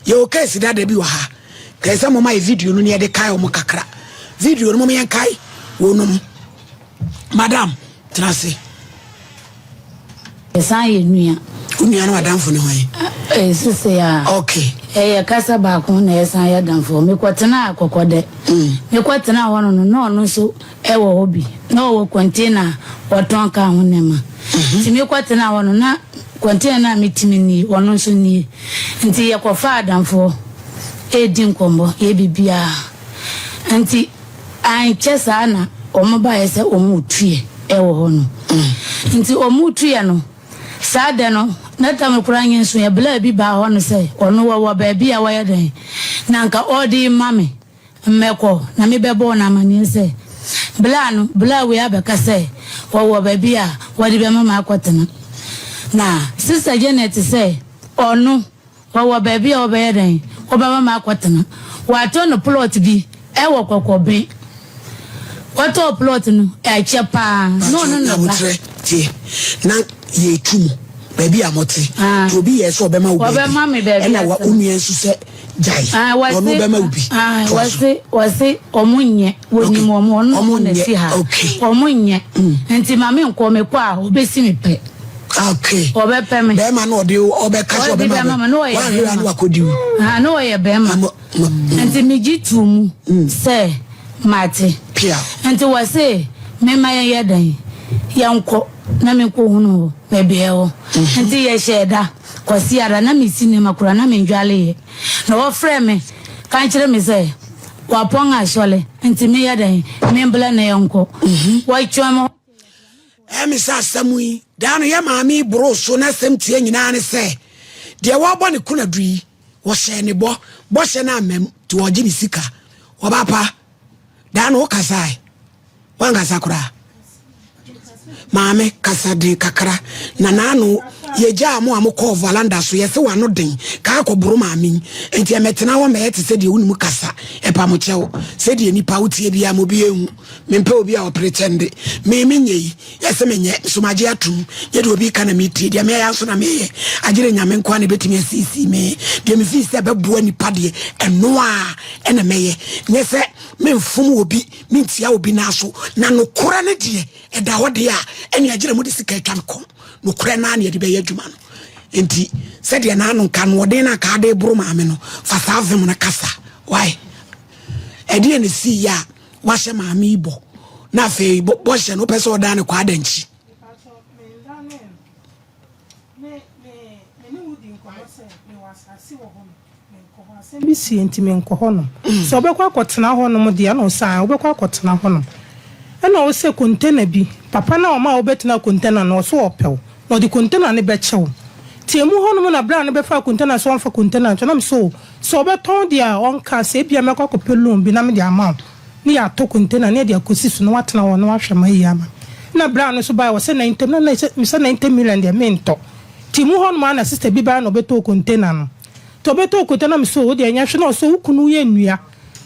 Yɛwɔ case dada bi wɔ ha. Kɛɛ sɛ moma yɛ video no ne yɛde kae wɔn kakra. Video no moma yɛn kae wɔnom. Madam, tena ase. Yɛsan yɛ nua. Wo nua ne w'adamfo ne hwan? Ɛyɛ sese a. Okay. Ɛyɛ kasa baako na yɛsan yɛ adamfo. Mekɔtenaa Kɔkɔdɛ. Mekɔtenaa hɔ no no, na ɔno nso wɔ hɔ bi. Na ɔwɔ container a ɔtɔn kaa ho nneɛma. Nti mekɔtenaa hɔ no, na container no a metumi nie, ɔno nso nie. Nti yɛkɔfaa adamfoɔ redi nkɔmmɔ, yɛ biribiara. Nti ankyɛ saa na wɔbaeɛ sɛ wɔretuiɛ wɔ hɔ no. Nti wɔretuiɛ no, saa da no, na tam koraa nyɛ nsuiɛ, bla bi baa hɔ no sɛ ɔno wɔwɔ baabi a wɔyɛ dɛn, na anka ɔde rema me mmɛkɔ, na mebɛbɔɔ no amaneɛ sɛ bla no, bla wei abɛka sɛ wɔwɔ baabi a wɔde bɛma me akɔtena. Na Sista Janet sɛ ɔno Wɔwɔ baabi a wɔbɛyɛ dɛn? Wɔbɛma me akɔtena. Wɔatɔ no plot bi wɔ Kɔkɔben. Wɔtɔɔ plot no, ɛkyɛ paa. Na ɔno na ba. Tie, na yɛretu mo baabi a mote. Nti obi yɛɛ sɛ ɔbɛma wo baabi. Ɔbɛma me baabi Ɛna wo nua nso sɛ gyae. Na ɔno bɛma wo bi. Toa so. Wɔse, wɔse ɔmo nyɛ. Wɔnim wɔn, ɔno na ɔmo na si ha. Ɔmo nyɛ. Nti ma me nkɔ, mekɔ a, ɔbɛsi me pɛ. Okay. Ɔbɛpɛ me. Bɛrima no ɔde ɔbɛka sɛ ɔbɛma me. No ɔyɛ bɛrima. No wakɔdi wo. Ah, no ɔyɛ bɛrima. Nti megye too mu sɛ mate. Pia. Nti wɔse mema yɛnyɛ dɛn? Yɛnkɔ na menkɔhunu hɔ baabi a ɛwɔ. Nti yɛhyɛɛ da Kwasiada na mesi nneɛma koraa na mendwaleeɛ. Na wɔfrɛɛ me ka kyerɛ me sɛ wapɔn asɔre nti meyɛ dɛn? Membrɛ na yɛnkɔ. Wɔtwɛn me hɔ. Ɛyɛ me sɛ asɛm yi, daa no yɛ maame yi boroo so n'asɛm tia nyinaa ne sɛ, deɛ wɔrebɔ ne konadu yi, wɔhyɛɛ ne bɔ, bɔhyɛ no amma mu, nti wɔregye ne sika. Ɔba pa, daa no wokasae? Woankasa koraa? Maame, kasa den kakra. Na n'ano, yɛgyaa mo a mokɔɔ valanda so, yɛse w'ano den, kaa kɔboro maame yi. Nti ɛmɛtena hɔ mmɛyɛ te sɛ deɛ wonim kasa. Ɛpa mo kyɛw. Sɛdeɛ nipa wotie biara ma obi ehu. Mempɛ obi a ɔpretɛnde. Me menyɛ yi, yɛse menyɛ, nso magye atom. Nyɛ deɛ obi ka na metie, deɛ meyɛ nso na meyɛ. Agyere Nyame nkoa na ɛbɛtumi asiesie me. Deɛ mefii sɛ ɛbɛboa nipa deɛ, ɛno ara ɛna mɛyɛ. Nyɛ sɛ memfom obi, mentia obi nan so. Na nokorɛ no deɛ, ɛda hɔ deɛ a, ɛne agyere mode sika atwa me kɔn. Nokorɛ no ara na yɛde bɛyɛ adwuma no. Enti, sɛdeɛ n'ano nka no, ɔden no anka ade boro maame no, fa saa vem no kasa. Why? Ɛdeɛn na ɛsiiɛ a Wahyɛ maame yi bɔ na afei bɔhyɛ no wopɛ sɛ ɔdan no kɔ adankyi. Asɛm bi sie nti menkɔ hɔnom. Sɛ wobɛkɔ akɔtena hɔnom deɛ ɛna ɔsɛ wobɛkɔ akɔtena hɔnom. Ɛna ɔsɛ kontena bi, papa no a ɔma wobɛtena kontena no ɔsɛ ɔpɛ wo na ɔde kontena no bɛkyɛ wo. Nti emu hɔnom na berɛ a no bɛfaa kontena sɛ ɔmfa kontena nkyɛ na mesɛ o Sɛ ɔbɛtɔn deɛ a, ɔnka sɛ, Ebia mɛkɔ akɔpɛ loan bi na mede ama wo, na yɛatɔ container na yɛde akɔsi so na woatena hɔ na woahwɛ m'ayie ama me. Ɛna berɛ a ɔno nso baeɛ, ɔsɛ 90, na na mesɛ 90 million deɛ mentɔ. Nti mu hɔnom ara na sister bi baeɛ na ɔbɛtɔɔ container no. Nti ɔbɛtɔɔ container no na mesɛ o, wo deɛ nyɛ hwee. Na ɔsɛ wo kunu yɛ nnua,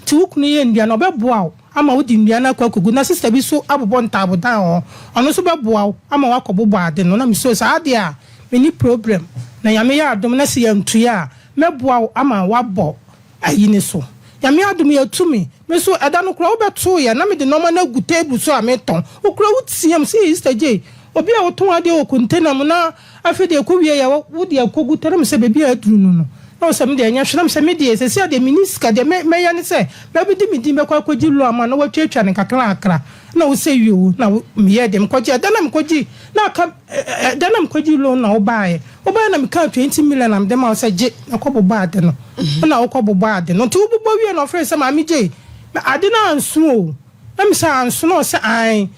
nti wo kunu yɛ nnua no ɔbɛboa wo ama wode nnua no akɔ akɔgu. Na sister bi nso abobɔ ntaabodan wɔ hɔ, ɔno nso bɛboa wo ama woakɔbobɔ ade no. Na mesɛ o, saa deɛ a menni problem, na Nyame yɛ adom na sɛ yɛantua a, Mɛboa wo ama woabɔ ayi no so. Nyame adom yɛatu me. Me nso ɛda no koraa wobɛtoo yɛ na mede nnoɔma no agu table so a metɔn. Wo koraa wo team sɛ Sister Jay, obi a wotɔn adeɛ wɔ container mu na afei deɛ ɛkɔ wie yɛ wode akɔgu tɛ na mesɛ baabi a aduru no no na wo sɛ me deɛ ɛnyɛ hwee na mesɛ me deɛ seesei deɛ menni sika deɛ mɛyɛ ne sɛ mɛde me din bɛkɔ akɔgye loan ama na woatuatua no nkakrankakra na wo sɛ yoo na meyɛɛ deɛ mekɔgye ɛda na mekɔgye na aka Ɛda na mekɔgyee loan na wobaeɛ. Wobaeɛ na mekaa 20 million na mede maa wo sɛ gye na kɔbobɔ ade no. Ɛna wokɔbobɔ ade no. Nti wobobɔ wieɛ na ɔfrɛɛ sɛ Maame Jay, ade no anso o. Na mese anso na ɔse ae.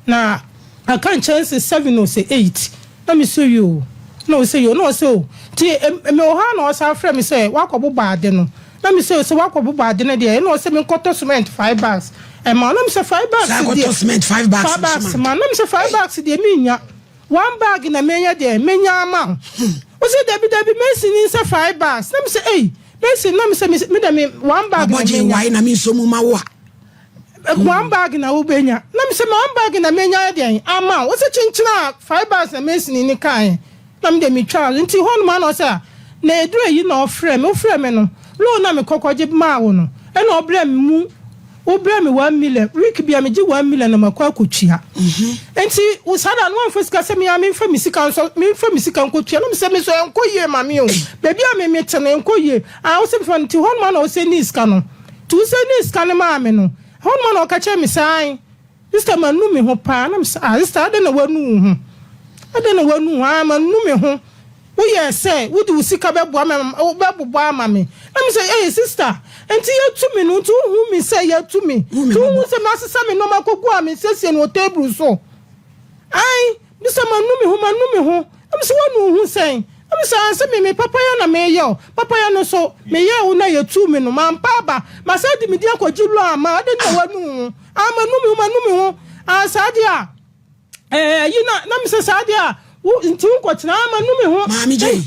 Na aka nkyɛnse seven o sɛ eight. Na mese yoo. Na ɔse yoo. Na ɔse o. Nti mewɔ hɔ a na ɔsan frɛ me sɛ woakɔbobɔ ade no. Na mese o sɛ woakɔbobɔ ade no deɛ ɛna ɔse menkɔtɔ cement five bags ɛma wo. Na mese five bags Saa deɛ. kɔtɔ cement five bags Five bags cement. ma. Na mese five bags deɛ mennya. One bag na menya deɛ menya ama wo. Ɔse dabi dabi mason ni sɛ five bags. Na mese ei mason na mese me deɛ me one bag na Wabɔgye menya. wae na mensɔ mu ma wo a. One bag na wobɛnya. Na mese one bag na menya deɛn ama wo. Ɔse kyenkyena a five bags na mason ni kaeɛ. Na me deɛ metwaa so. Nti hɔ nom ara na ɔse ah Na ɛduru ayi na ɔfrɛɛ me, wofrɛɛ me no, loan a mekɔ kɔgye maa wo no, ɛna ɔbrɛɛ me mu, wobrɛɛ me 1 million, week bia megye 1 million na makɔ akɔtua. Nti wo saa da no woamfa sika sɛ me ara memfa me sika nso, memfa me sika nkɔtua, na mesɛ me nso ɛnkɔ yie ma me o, baabi a me mete no ɛnkɔ yie, ah wosɛ mefa no, nti hɔnom a na ɔsɛndii sika no, nti wosɛndii sika no maa me no, hɔnom a na ɔka kyerɛɛ me sɛ ae. Sister manu me ho paa na mese ah sister adɛn na wanu wo ho adɛn na wanu wo ho ah manu me ho woyɛɛ sɛ wode wo sika bɛboa me wobɛbobɔ ama me na mese ee sister nti yɛtu me no nti wohu me sɛ yɛtu me nti wohu sɛ masesa me nneɛma kɔgu a mesiesie no wɔ table so ae Mese manu me ho, manu me ho. Na mese woanu wo ho sɛn? Na mese ah sɛ me me papayɛ na meyɛ o, papayɛ no nso meyɛɛ wo na yɛtuu me no, mampa aba, masan de me din akɔgye loan ama wo, adɛn nti na woanu wo ho? Ah manu me ho, manu me ho, ah saa deɛ a eh ayi na, na mese saa deɛ a wo nti wonkɔtena, ah manu me ho. Maame Jay,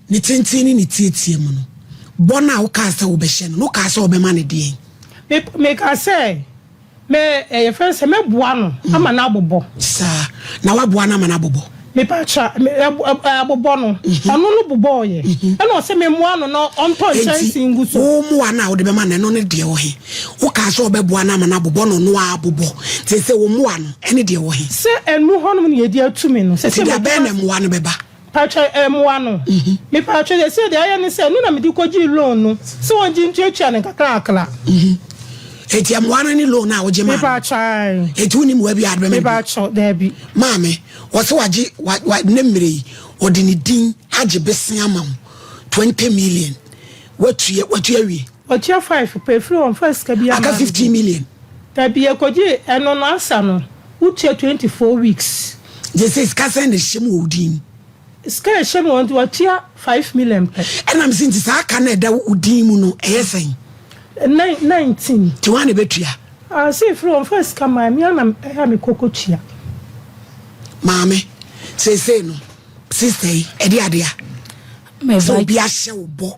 ne tenten ne ne tiatia mu no, bɔ no a wokaa sɛ wobɛhyɛ no no, wokaa sɛ wobɛma no deɛn? Me, mekaa sɛ. Me eh, yɛfrɛ no sɛ mɛboa no ama no abobɔ. Saa, na woaboa no ama no abobɔ? Mepakyɛ, me, ɛ, ɛ, abobɔ no. Ɔno no bobɔɔyɛ. Ɛna ɔsɛ memmoa no na ɔntɔ nkyɛnsee ngu so. Enti, wo mmoa no a wode bɛma no, ɛno ne deɛ wɔ he? Wokaa sɛ wobɛboa no ama no abobɔ na ɔno ara abobɔ. Nti seesei wo mmoa no, ɛne deɛ wɔ he? Sɛ ɛno hɔnom na yɛde atu me no, sɛ Nti sɛ da bɛn mɛtumi na mmoa no bɛba? Pakyɛ ɛmoa no. Mepakyɛ sɛsɛ deɛ ayɛ ne sɛ ɛno na mede kɔgyee loan no sɛ wɔngye ntuatua no nkakrakra. Eti ɛmoa no ne loan a wogye maa no? Mepakyɛ ae. Eti wonni mmoa biara de bɛma no bio? Mepakyɛ daabi. Maame, wɔse wagye wa wa ne mmerɛ yi ɔde ne din agye bese ama wo 20 million watua watua awie? Watua five pɛ ɛfiri hɔ ɔmfaa sika biara Aka mmaa me 15 bio. million. Dabi yɛkɔgyee ɛno no ansa no Wotua 24 weeks. Gye sɛ sika sɛn na ɛhyɛ mu wɔ wo din mu? Sika a ɛhyɛ mu wɔ nti watua 5 million pɛ. Ɛna mese nti saa ka no a ɛda wo din mu no ɛyɛ sɛn? 19. Nti hwan na ɛbɛtua? Ah sɛ ɛfiri hɔ ɔmfaa sika mmaeɛ, me ara na ɛyɛ a mekɔ kɔtua. Maame, seesei no sister yi ɛde adeɛ a sɛ obi ahyɛ wo bɔ.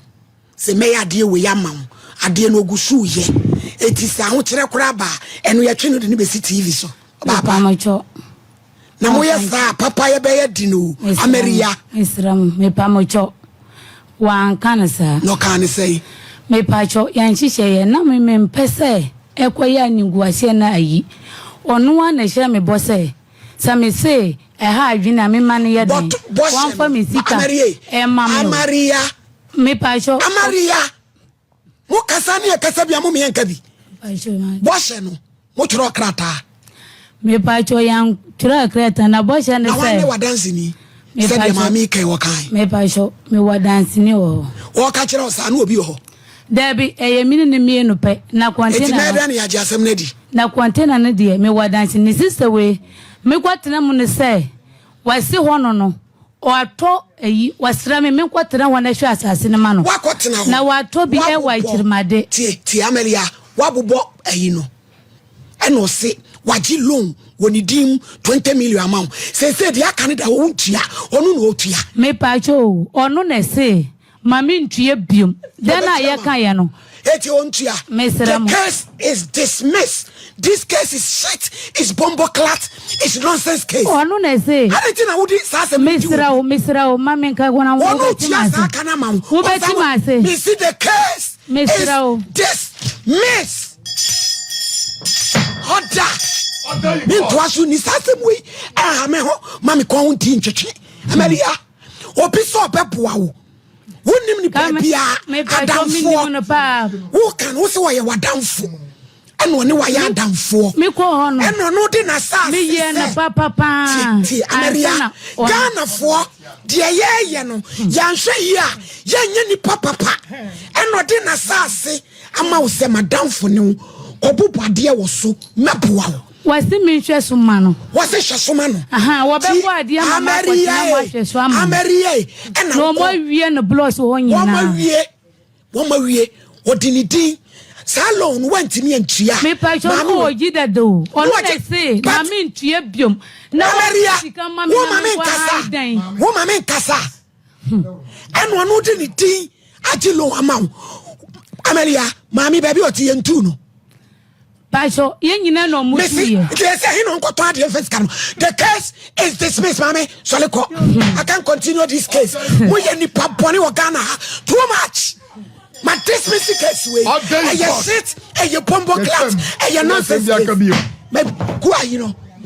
Sɛ mɛyɛ adeɛ wei ama wo, adeɛ no ɔgu so reyɛ. Enti sɛ ahokyerɛ koraa ba a, ɛno yɛtwe no de no bɛsi TV so. Ɔbaapa. Mepamokyɛw. Na moyɛ saa a, papayɛ bɛyɛ den o. Amaria. Mesrɛ mo, mepamokyɛw. Wanka no saa. Na ɔkaa no sɛn? Mepakyɛw, yɛn nhyehyɛeɛ, na me mempɛ sɛ ɛkɔyɛ animguaseɛ na ayi. Ɔno ara na ɛhyɛɛ me bɔ sɛ, sɛ mese ɛha adwene a, memma no yɛ dɛn? Bɔhyɛ Wɔmfa me no. sika Amaria, mma me o. Amaria. Mepakyɛw. Amaria, mo kasa ne ɛkasa bi a mo meyɛ nka bi. Bɔhyɛ no, mo twerɛ krataa. Mepakyɛw yɛn twerɛ krataa na bɔhyɛ ne sɛ. Na wɔn ne wadanseni. Sɛdeɛ maame yi kan wɔkan. Mepakyɛw, mewɔ danseni wɔ hɔ. Wɔka kyerɛ wo saa na obi wɔ hɔ. Dabi, ɛyɛ me ne no mmienu pɛ. Na kɔntena no. Eti mɛyɛ dɛn na yɛagye asɛm no adi? Na kɔntena no deɛ, mewɔ danseni. Sista wei, mekɔtena mu no sɛ, wɔasi hɔ no no. Ɔatɔ eyi, ɔsera me menkɔtsena hɔ na hwɛ asaase no ma no. Woakɔtena hɔ. Na ɔatɔ bi wɔ Ekyirimade. Tie, tie Amalia, woabobɔ ayi no, ɛna ɔse wagye loan wɔ ne din mu 20 million ama wo. Seesei deɛ aka no da hɔ wontua, ɔno na ɔtua. Mepaakyɛw o, ɔno na ɛse Ma me ntua biom. Dɛn na yɛ ka yɛ no. Eti ontua. Mesrɛ mo. The case is dismissed. This case is shit, is bomboclat, is nonsense case. Ɔno na ɛse. Adɛn nti na wode saa asɛm no di Mesrɛ wo, mesrɛ wo, ma me nka na Ɔno wobɛte tua saa m'ase. ka no ama wo. Wobɛte Ɔsan m'ase. Mesi the case is Mesrɛ wo. dismissed. Ɔda. Mentoa so ni saa asɛm wei ɛha me ho ma me kɔn ho nti ntwetwe. Amalia. Obi sɛ ɔbɛboa wo. Wonim ne baabiara. Adamfoɔ. Woka no wo sɛ ɔyɛ w'adamfo. Ɛna ɔne wayɛ adamfoɔ. Ɛna ɔno de n'asaase sɛ. Tie tie Amaria. Ghanafoɔ deɛ yɛyɛ no yɛanhwɛ yie a yɛnyɛ nipa papa. Ɛna ɔde n'asaase ama wo sɛ madamfo ne wo. Kɔbobɔ adeɛ wɔ so mɛboa wo. Wɔse me nhwɛ so ma no. Wɔse hwɛ so ma no. Ahaa, wɔbɛbɔ adeɛ ama no akɔtena mu ahwɛ so ama no. Amarie, ɛna Na wɔn awie no blɔs hɔ nyinaa. Wɔn awie, wɔn awie, wɔde ne din. Saa loan no wantumi antua. Mepatwa no wɔ gyi dada o. Ɔno na ɛse ma me ntua biom. Na wɔn sika ma me na me nkɔ ha dɛn. Wo ma me nkasa. Ɛna ɔno de ne din agye loan ama wo. Amaria, maame baabi ɔte yɛn tu no. Pakyɛ yɛn nyinaa na ɔmo tu yɛ. Mesi nti ɛsɛ he na ɔnkɔtɔn adeɛ mfa sika no. The case is dismissed maame sɔle kɔ. I can't continue this case. Mo yɛ nipa bɔne wɔ Ghana ha too much. Ma dismiss case wei. Ɛyɛ shit, ɛyɛ bombo clat, ɛyɛ nonsense case. Mɛ gu ayi no.